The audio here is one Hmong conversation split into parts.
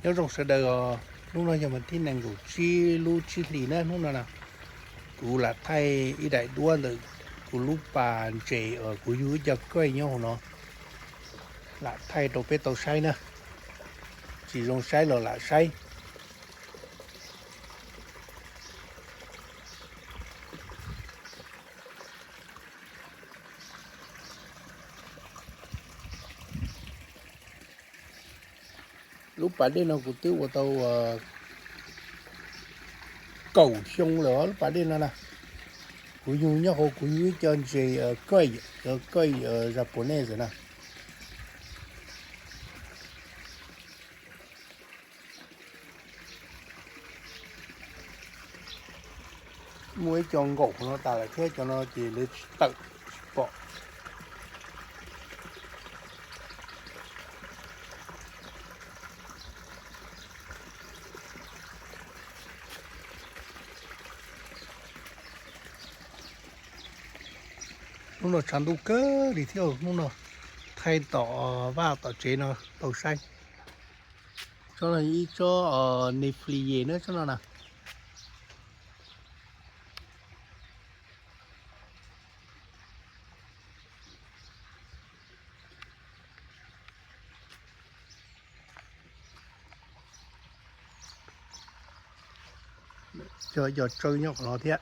Nyob zoo sawv daws os, hnub no yog mas thib nees nkaum tsib lub tsib hlis na hnub no na. Kuv lam thaij ib daim duab ntawm kuv lub pas ntses uas kuv yug ib co koj nyob hauv no, lam thaij rau peb tau saib na. Tsis zoo saib los lam saib. Lub pas dej no kuv twb ua tau kaum xyoo lawm lub pas dej no na. Kuv yug nyob hauv kuv yug ib co ntses koj, koj Japanese na. Muaj ib co nkaum no tas lawm thiab, cov no ces lawv tsis tawm, tsis pom. Hnub no tshav ntuj kawg li thiab, hnub no thaij tom vaj tom tsev no tau saib. Tsob no ib tsob nefliye na tsob no na. Cov cov tsawb nyob qhov no thiab.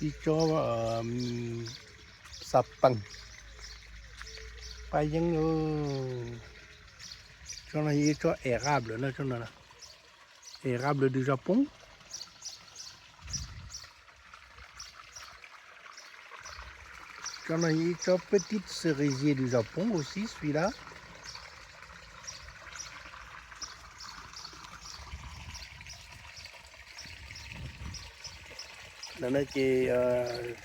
Ib tsob xav pees paj yeeb. Tsob no yog ib tsob érable na, tsob no érable du Japon. Tsob no yog ib tsob petit cerisier du Japon aussi celui-là. Ntawm no ces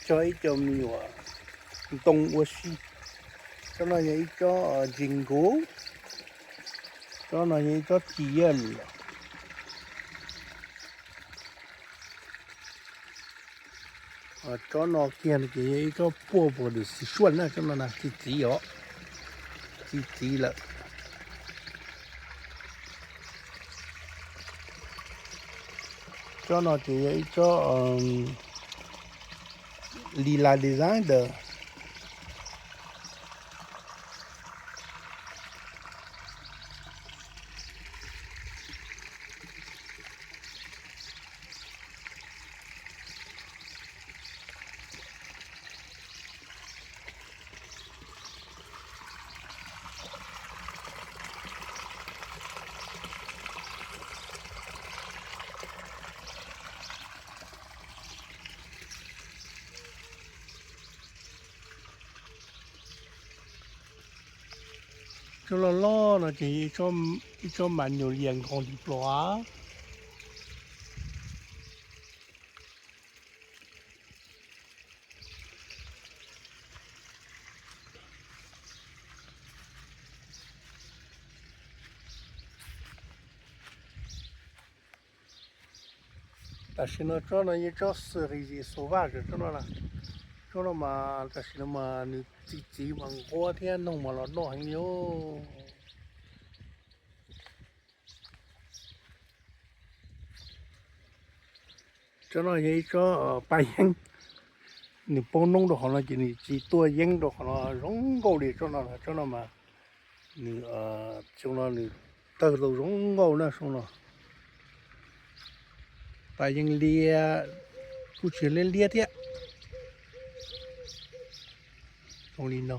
cog ib co me nyuam ntoo ua si. Tsob no yog ib tsob jingo. Tsob no yog ib tsob txiv yaj. Tsob no kiag ces yog ib tsob puaj pos dwm xis suaj na, tsob no na txi txiv os, txi txiv lawm. Tsob no ces yog ib tsob lila design ntawd. Tsob loj loj no ces ib tsob mas nyuam lias nkaus li plos. Tam sim no tsob no yog tsob cerisier sauvage tsob no. Tsob no mas tam sim no mas nws txi txiv mas nquab thiab noog mas los noj heev li os. Tsob no yog ib tsob paj yeeb, nws poob noob rau qhov no ces nws tsis tuaj yeeb rau qhov no zoo nkauj li tsob no. Tsob no mas nws, xyoo no nws tawg tau zoo nkauj na xyoo no. Paj yeeb liab, kuj tsis liab liab thiab. Zoo li no.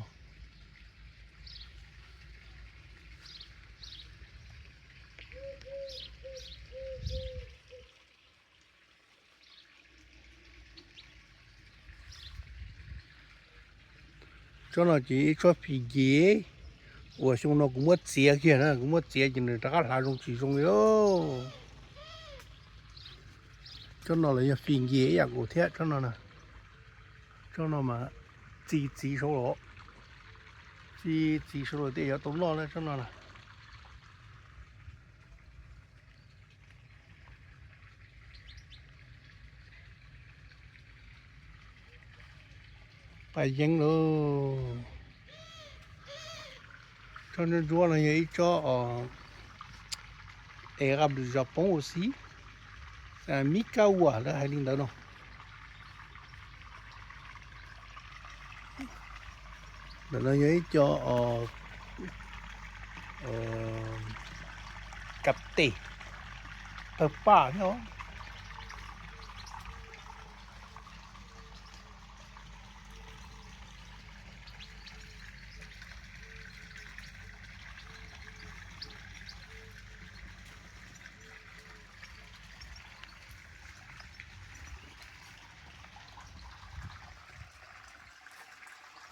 Tsob no ces ib tsob fim ces uas xyoo no kuv muab txiav kiag na, kuv muab txiav ces nws rov qab hlav zoo tsis zoo li. Tsob no los yog fim ces ib yam nkaus thiab tsob no. Tsob no mas txi txiv saud los, txi txiv saud los thiaj yuav tau noj na tsob no na. Pas yeeb lauj. Tsob ntsuab ntsuab no yog ib tsob os, es qab lwm zos poob ua xib, mib kab uas lawv hais li ntawd no. Ntawm no yog ib co kab tes tawg paj thiab os.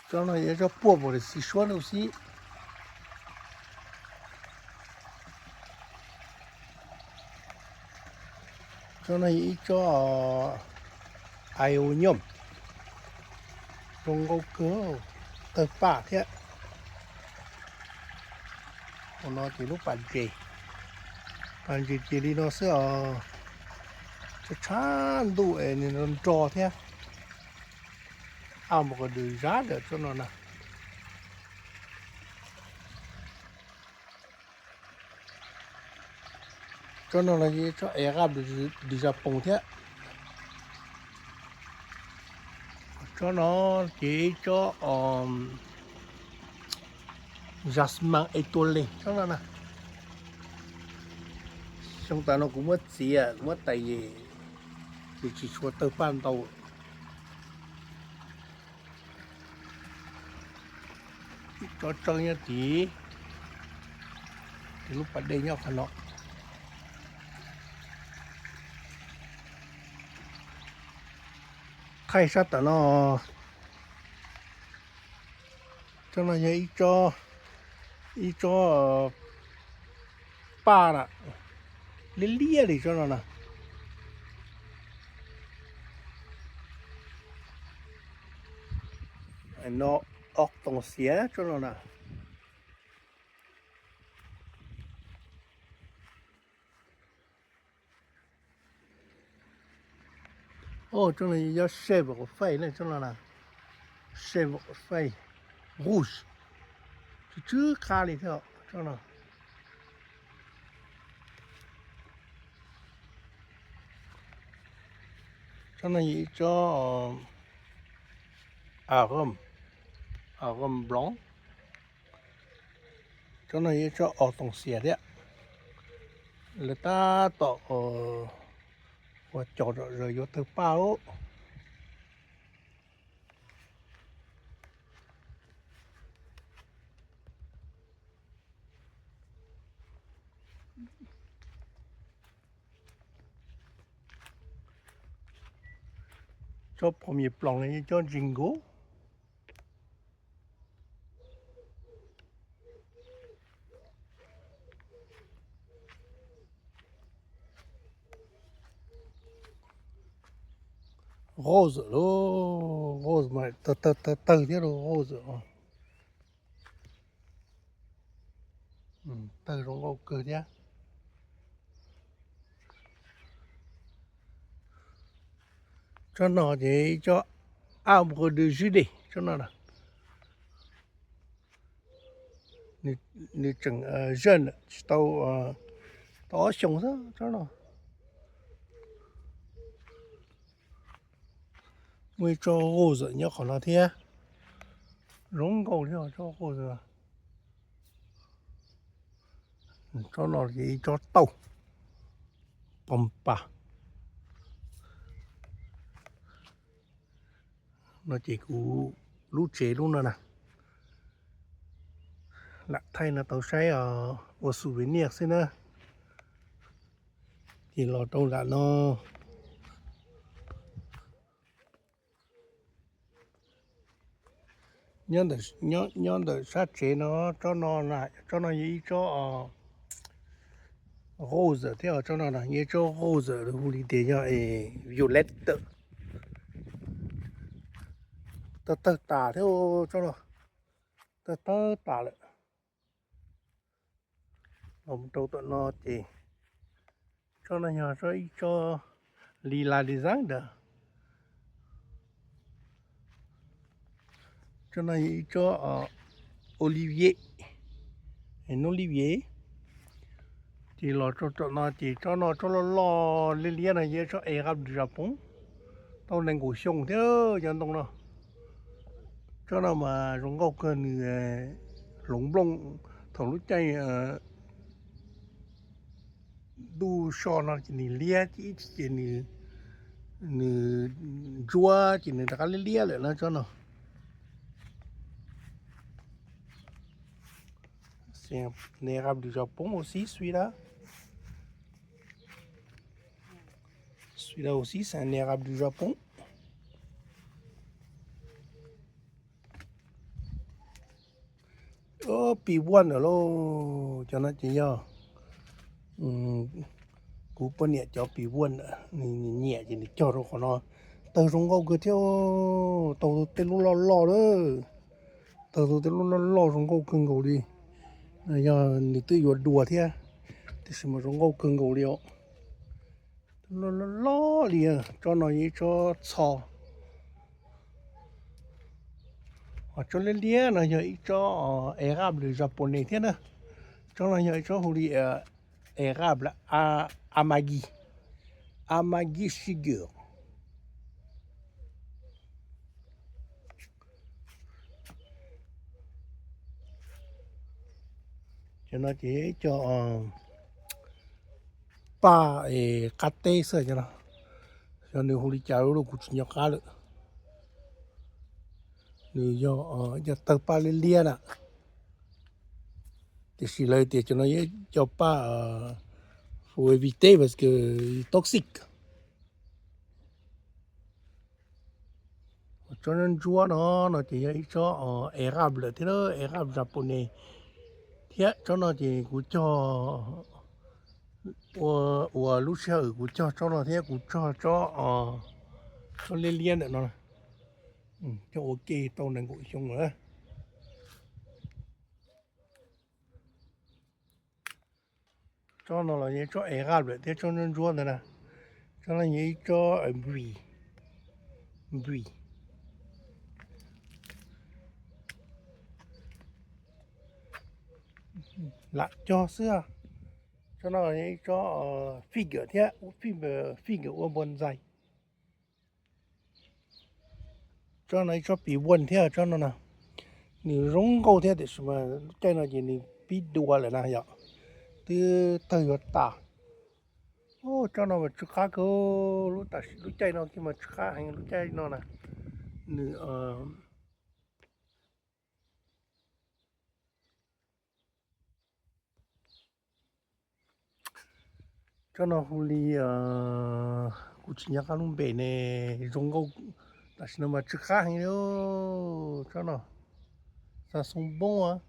Tsob no yog tsob puag npaum li xis suab no xib. Tsob no yog ib tsob aiv nyob, zoo nkauj kawg, tawg paj thiab. Ua no ces lub pas ntses, pas ntses ces li no xwb os, tshav tshav ntuj es nws nro nro thiab. Aj mus qhov dws zab ntawm tsob no na. Tsob no los yog tsob es qab dws zas poos thiab. Tsob no ces tsob zas mas es tua les tsob no na. Xyoo tas no kuv muab txiav muab tais ces tsis tshua tawg paj ntau. Tsob tsawb nyob tid, ces lub pas dej nyob qhov no. Thaij sab tom no, tsob no yog ib tsob paj na, liab liab li tsob no na. No ob toom xiav tsob no na. Tsob no yog sej vam quas fej na, tsob no na, sej vam quas fej, rouge, tsw tsw qab li thiab tsob no. Tsob no yog ib tsob arôme, arôme blanc. Tsob no yog ib tsob os toom xias thiab, lawv tab tom ua cov zom zaws yuav tawg paj os. Tsob pom yim ploos no yog cov ntsis nkuv. Rose lauj, rose mas tawg tawg thiab lauj, rose. Tawg zoo nkauj kawg thiab. Tsob no ces tsob arbre de Judée tsob no. Nws tseem jeune tsis tau, tau ob xyoos xwb tsob no. Muaj ib tsob rose nyob qhov no thiab, zoo nkauj thiab tsob rose. Tsob no ces ib tsob tauj pom pas. No ces kuv lub tsev lub no na, lam thaij no tau saib ua souvenir xwb na. Ces los rau nram no, nyob ntawm sab tsev no, tsob no, tsob no yog ib tsob rose thiab, tsob no yog ib tsob rose hu li tias yog violette. Tawg tawg tas thiab tsob no, tawg tawg tas lawm. Los rau tom no ces tsob no yog tsob ib tsob li la li zab ntawd. Tsob no yog ib tsob olivier, hnub olivier. Ces los txog tsob no ces tsob no tsob loj loj liab liab no yog tsob érable Japan, tau nees nkaum xyoo thiab cov ntoo no. Tsob no mas zoo nkauj kawg, nws hloov nplooj thaum lub caij ntuj so no ces nws liab, ces ib chim ces nws ntsuab ces nws rov qab liab liab lawm na tsob no. Érable Japan aussi celui-là. Celui-là aussi c'est un érable du Japon. Pis vuaj ntawm lauj, cov no ces yog kuv poj niam cov pis vuaj ntawm, nws nyiam ces nws cog rau qhov no. Tawg zoo nkauj kawg thiab, tau tej lub loj loj lawm. Tawg tau tej lub loj loj zoo nkauj kawg nkaus li. Yog nws twb yuav dua thiab, tiam sis mas zoo nkauj kawg nkaus li os. Loj loj loj li. Tsob no yog ib tsob txho. Ho tsob liab liab no yog ib tsob érable Japan thiab na. Tsob no yog ib tsob hu li érable Amagi, Amagi Shiger. Cov no ces yog ib co paj es qab teb xwb cov no. Xyov nws hu li cas lawm kuv tsis nco qab lawm. Nws yog cov tawg paj liab liab na. Tiam sis lawv tias cov no yog cov paj faut éviter parce que toxic. Tsob ntsuab no, no ces yog ib tsob érable thiab, érable Japan thiab. Tsob no ces kuv cog ua, ua lub sij hawm kuv cog tsob no thiab kuv cog tsob, tsob liab liab ntawm no, cog ua ke tau nees nkaum xyoo lawm. Tsob no los yog tsob érable thiab tsob ntsuab ntsuab ntawd na. Tsob no yog ib tsob npis, npis lam cog xwb. Tsob no yog ib tsob figue thiab, figue ua bonsai. Tsob no ib tsob pis vuaj thiab tsob no na, nws zoo nkauj thiab tiam sis mas lub caij no ces nws pib dua lawm na yom, twb tawg yuav tas. Tsob no mas tsw qab kawg, lub tam sim lub caij no kiag mas tsw qab heev lub caij no na. Nws tsob no hu li, kuv tsis nco qab lub npe ne, zoo nkauj, tam sim no mas tsw qab heev li. Tsob no, xa xoo npoob,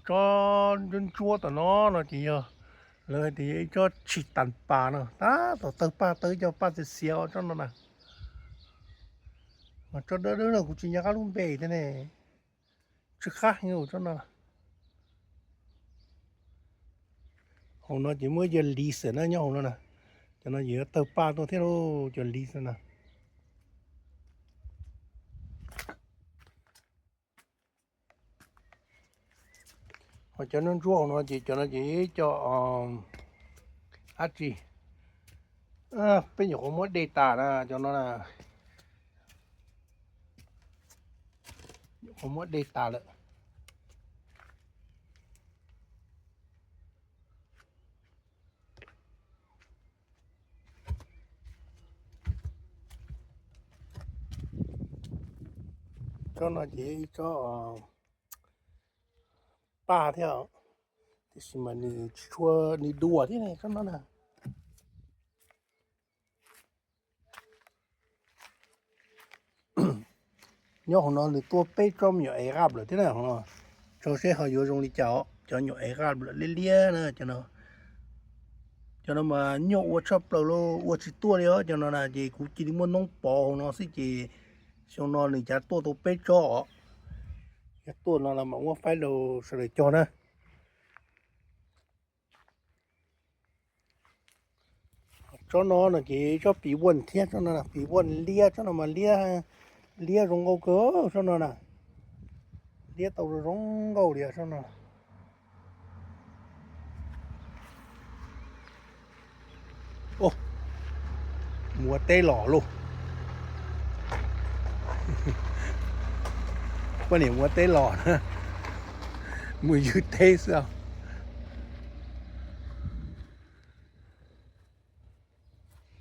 tsob ntsuab ntsuab tom no no ces yog, lawv hais tias yog ib tsob tshis tas pas no, tab tom tawg paj, tawg ib co paj txias xiav tsob no na. Mas tsob dawb dawb no kuv tsis nco qab lub npe thiab ne, tsw qab heev tsob no. Hauv no ces muaj cov liv xwm na nyob hauv no na, cov no ces yuav tawg paj tuaj thiab lauj, cov liv xwm na. Ho cov ntsuab ntsuab hauv no ces cov no ces yog ib co dab tsi, peb nyuam qhuav muab de tas na cov no na. Nyuam qhuav muab de tas lawm. Tsob no ces yog ib tsob paj thiab, tiam sis mas nws tsis tshua, nws dua thiab ne tsob no na. Nyob hauv no nws tuaj peb tsob me nyuam érable lawm thiab na, hauv no tso seb ho yuav zoo li cas os, cov nyuam érable lawm liab liab na cov no. Cov no mas nyuaj ua tshaj plaws los ua tsis tuaj li os cov no na, ces kuv cia li muaj noob pov hauv no xwb ces xyoo no nws cav tuaj tau peb tsob os. Yog tuaj no los mam muab faib rau sawv daws cog na. Tsob no no ces tsob pis vuaj thiab, tsob no pis vuaj liab, tsob no mas liab, Liab zoo nkauj kawg tsob no na. Liab tau zoo nkauj li tsob no. Mus ua teb los lauj. Poj niam mus ua teb los na, mus ywg teb xwb.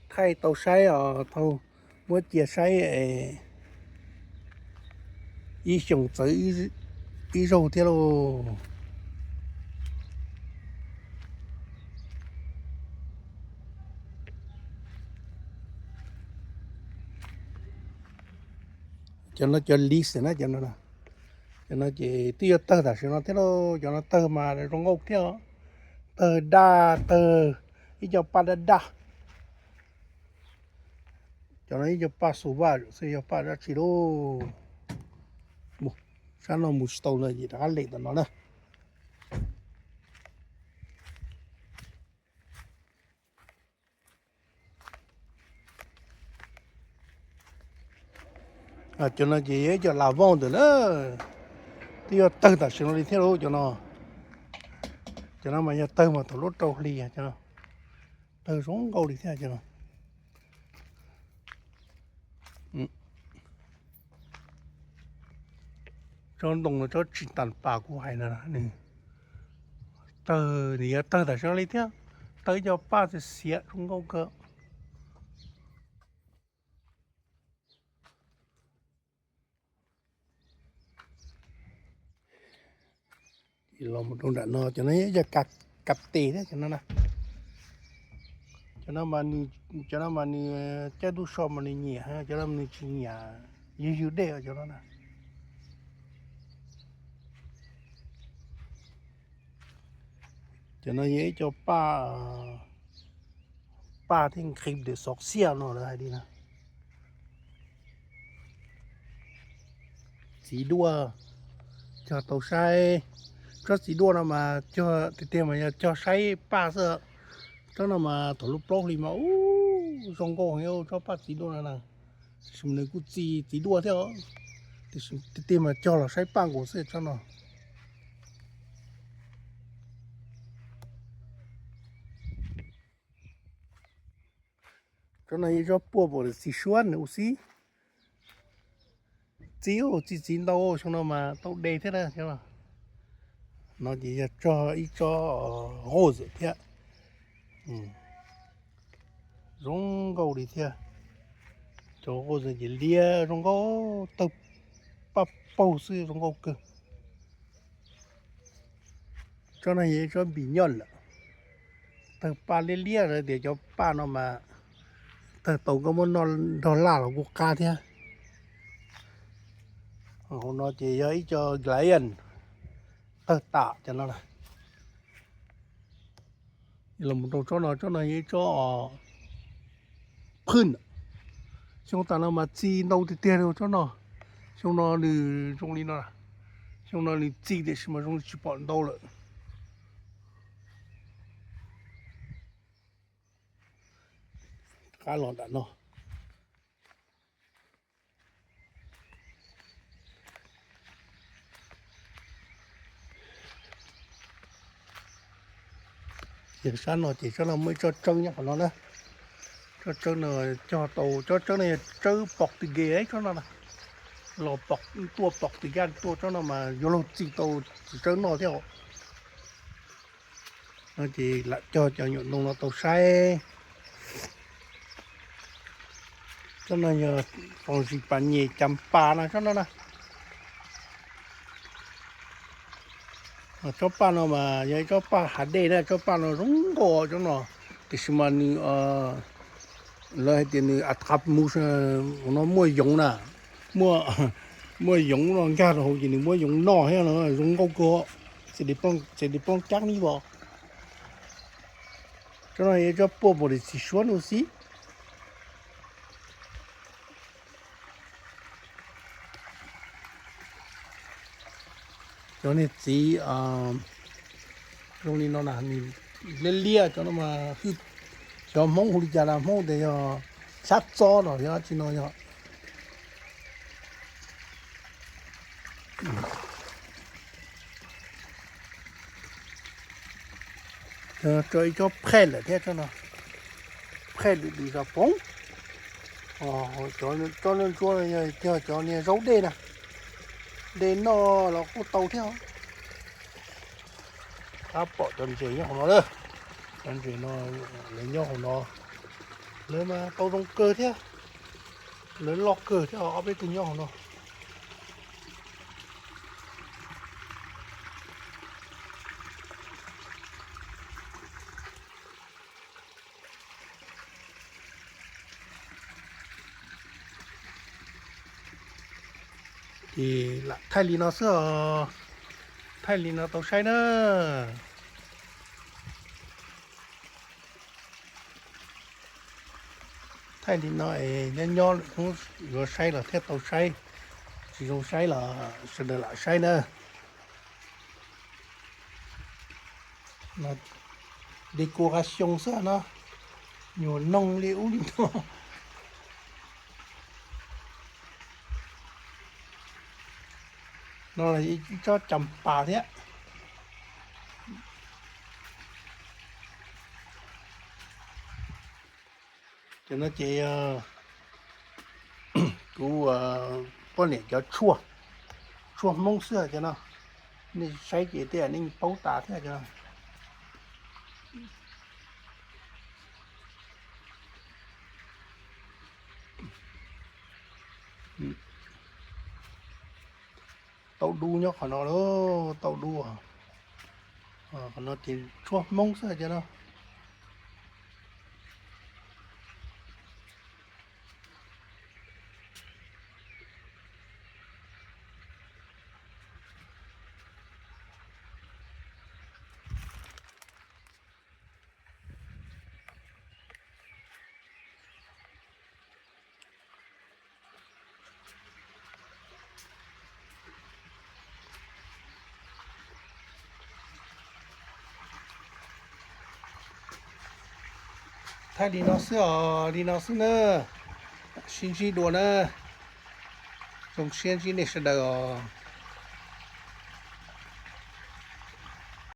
Thaij tau saib os, thaum muab cia saib ib xyoos txawv ib zaug thiab lauj. Cov no cov lis na, cov no, cov no ces twb yuav tawg tam sim no thiab lauj. Cov no tawg mas zoo nkauj thiab os. Tawg daj, tawg ib co paj daj daj. Cov no ib co paj xu vaj xwb, yog paj dab tsi lauj. Sab no mus tsis tau no ces rov qab lem tom no na. Cov no ces yog ib co las vauj ntawm na, twb yuav tawg tam sim no li thiab lauj cov no. Cov no mas yog tawg mas thaum lub rau hli, tawg zoo nkauj li thiab cov no. Tsob ntoo no tsob tsis tas pas kuv hais no, nws tawg, nws yuav tawg tam sim no li thiab. Tawg ib co paj xiav xiav zoo nkauj kawg. Los mus rau nram no, cov no yog ka tes thiab cov no na. Cov no mas nws, cov no mas nws caij ntuj so mas nws nyiam, cov no nws tsis nyiam, ywg ywg dej cov no na. Cov no yog ib co paj, paj thiab nqhis tes xov xiaj no lawv hais li na. Txiv duaj, cog tau saib. Tsob txiv duaj no mas cog tiag tiag mas yog cog saib paj xwb. Tsob no mas thaum lub plaub hli mas ub zoo nkauj heev tsob paj txiv duaj no na. Tiam sis mas nws kuj txi txiv duaj thiab os. Tiam sis tiag tiag mas cog los saib paj nkaus xwb tsob no. Tsob no yog tsob puaj pom txiv suab nws ua xib. Txi txi txiv ntau xyoo no mas tau de thiab na. No ces yog tsob, ib tsob rose thiab. Zoo nkauj li thiab. Cov rose ces liab zoo nkauj, tawg paj paug xwb zoo nkauj kawg. Tsob no yog ib tsob npis nyoj lawm. Tawg paj liab liab lawm tias cov paj no mas tawg tau koj muab noj nrog laj los kuj qab thiab. Hauv no ces yog ib co gladian tawg tas cov no. Los mus rau tsob no, tsob no yog ib tsob phwj. Xyoo tas no mas txi ntau tiag tiag li tsob no. Xyoo no nws zoo li no, xyoo no nws txi tiam sis mas zoo li tsis pom ntau lawm. Qab los nram no. Yog sab no ces tsob no muaj ib tsob tsawb nyob qhov no na. Tsob tsawb no cog tau, tsob tsawb no yog tsawb Portuguese tsob no na. Los tuaj Portugal tuaj tsob no mas yuav luag txi tau txiv tsawb noj thiab. No ces lam cog cov nyuam ntoo no tau saib. Tsob no yog fos zis pas nyem cas pas no tsob no na. Tsob paj no mas yog ib tsob paj hav dej na, tsob paj no zoo nkauj tsob no. Tiam sis mas nws, lawv hais tias nws a qab mus no muaj yoov na, muaj yoov no nkag rau hauv ces nws muab yoov noj thiab no zoo nkauj kawg. Txiv li poob cab nib vos. Tsob no yog tsob puaj pom txiv suab no xwb. Cov niag txiv zoo li no na, nws liab liab cov no mas, xyov Hmoob hu li cas na, Hmoob tias yog xyab txob los yog dab tsi no yog. Tso ib tsob phej lawm thiab tsob no, phej lwm lwm zos poob. Tsob ntsuab no yog cov niag zaub dej na, dej noj los kuj tau thiab. Tab pom cov ntses nyob hauv no lawm, cov ntses no lawv nyob hauv no, lawv mas tau zoo kawg thiab, lawv loj kawg thiab, ob peb tug nyob hauv no. Ces lam thaij li no xwb os, thaij li no tau saib na. Thaij li no es nyob nyob lwm hnub yuav saib los thiaj tau saib, tsis zoo saib los sawv daws lam saib na. Decoration xwb no, nyuam noog li ub li no. No ib tsob cas pas thiab. Cov no ces kuv poj niam cov tshuaj, tshuaj Hmoob xwb cov no. Nej saib ces tej zaum nej paub tas thiab cov no. Tau dub nyob qhov no lauj, tau dub. Qhov no ces tshuaj Hmoob xwb cov no. Thaij li no xwb os, li no xwb na. Sib ntsib dua na. Zoo siab ntsib nej sawv daws os.